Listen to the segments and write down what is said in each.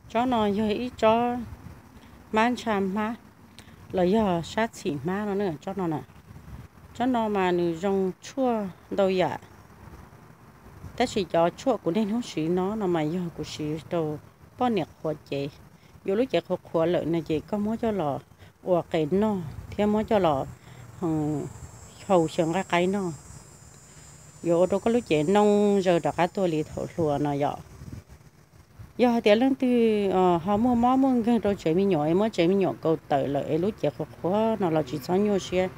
Tsob no yog ib tsob hmab ntsha hmab los yog sab txhim hmab no na, tsob no na. Tsob no mas nws zoo tshuaj ntau yam, tab sis cov tshuaj kuv niaj hnub siv no no mas yog kuv siv rau poj niam qhuav cev. Yuav lub cev qhuav qhuav lawm no ces koj muab coj los ua qe noj thiab muab coj los hau xyaw nqaij qaib noj, yuav ua rau koj lub cev noo zaws rov qab tuaj li thaum hluas no yom. Yog hais tias leej twg ho muaj mob muaj nkeeg rau tsev me nyuam es muab tsev me nyuam kaus tawm lawm es lub cev qhuav qhuav no los tsis txhob nyuaj siab,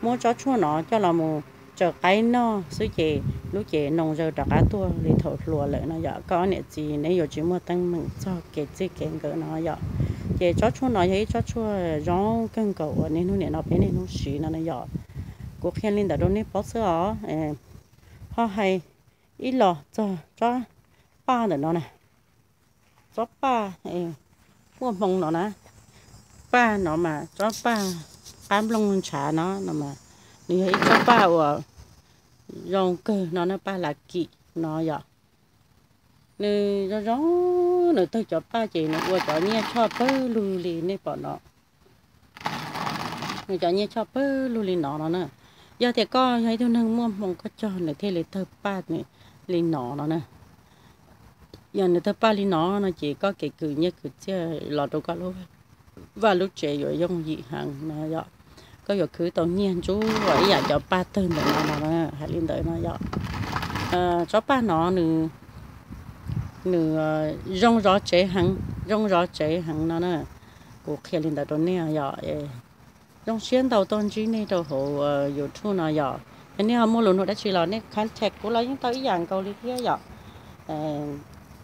muab tsob tshuaj no coj los mus tsaws qaib noj xwb ces lub cev noo zaws rov qab tuaj li thaum hluas lawm no yom. Koj ob niam txiv neb yuav tsis muaj teeb meem txog kev txij kev nkawm no yom. Ces tsob tshuaj no yog ib tsob tshuaj zoo kawg nkaus uas niaj hnub nim no peb niaj hnub siv no na yom. Kuv qhia li ntawd rau nej paub xwb os. Ho hais ib los txog tsob paj ntawm no na, tsob paj muaj hmoo no na, paj no mas tsob paj qab nplooj ntshav no no mas nws yog ib tsob paj uas zoo kawg no na, paj lav kim no yom. Nws zoo zoo, nws tawg cov paj ces nws ua cov nyiaj choj pawg lug li nej pom no. Nws cov nyiaj choj pawg lug li no no na. Yog tias koj yog ib tug neeg muaj hmoo koj cog nws thiaj li tawg paj li no no na. Yog nws tawg paj li no no ces koj kev khwv nyiaj khwv txiaj los rau koj lub vaj lub tsev yuav yooj yim heev no yom. Koj yuav khwv tau nyiaj ntsuav ib yam cov paj tawg ntawm no no na, hais li ntawd no yom. Tsob paj no nws, nws zoo zov tsev heev, zoo zov tsev heev no na. Kuv qhia li ntawd rau nej yom. Zoo siab ntau tau ntsib nej rau hauv YouTube no yom. Yog nej ho muaj lus nug dab tsi los nej contact kuv los yeej tau ib yam nkaus li thiab yom.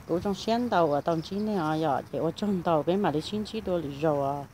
Kuv zoo siab ntau uas tau ntsib nej os yom, ces ua tsaug ntau, peb mam li sib ntsib dua lwm zaus.